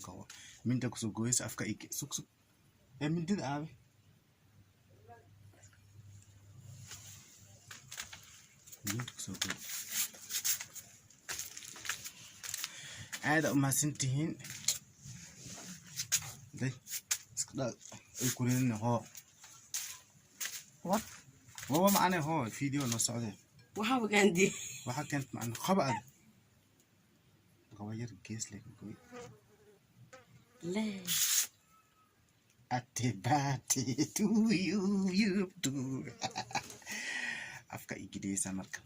Qabo minda kusoo gooyeysa afka ig sug sug ee mindida aabe minda kusoo gooy. Aada u mahadsantihiin. Day iska dhaa ay kuleelina hoo. What? Wawa macane hoo video noo socdee. Waxaa ogaandii. Waxaa keent macne qaba ad qaba yar gees leh goy. Lee. Happy birthday to you, you too. Afka igidiyeysa marka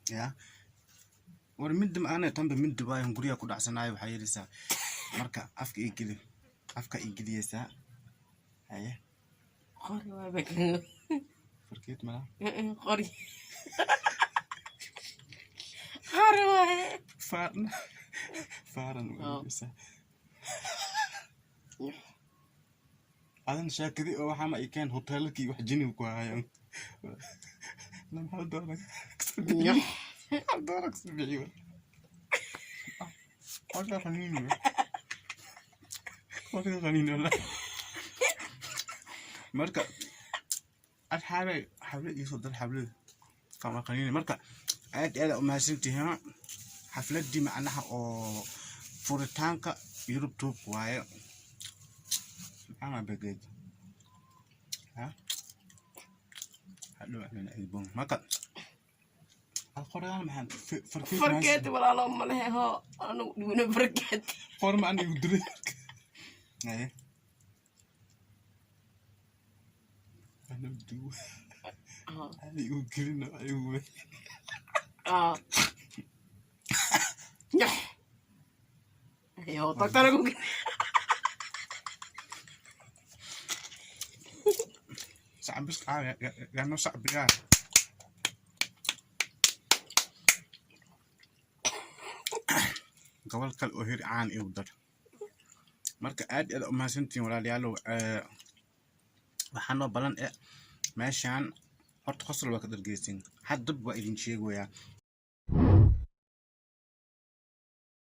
ya war mindi maana tanba mindi waayan guryaha ku dhacsanaayo. Waxaa yeelaysaa marka afka igeli, afka igeliyeysaa. Haye. Qori waaba. Farkeet malaa. Qori. Qori waaye. Faaran faaran. Oh. Adan sheekadii oo waxaa ma ii keen hoteelkii wax jiniga ku haayaan. Lam hal doolar kasoo bixiyo, hal doolar kasoo bixiyo. Qolka qaniini, qolka qaniini wallahi. Marka asxaabay xaflad iisoo dar, xaflad kama qaniini. Marka aad iyo aad aa umahadsantihiin. Xafladii macnaha oo furitaanka Yurub Tube waaye. Maxaa begeed ha hadhow axmena ilbon. Marka alqoraan maxaan farkeet. Farkeeti walaalo ma lehe, hoo anagu dhibina farkeeti. Qor ma anigu diray. Haye ana duwa ani igu gelino igu. Nyax. Ayo, tagtana ku sacbis caaga yaa noo sacbiyaa. Gobol kale oo hir caan igu dar. Marka aad iyo aad u mahadsantihiin walaalayaalow. Waxaa noo balan meeshaan horta qosol waa ka dhargeysin haddaba waa idin sheegayaa.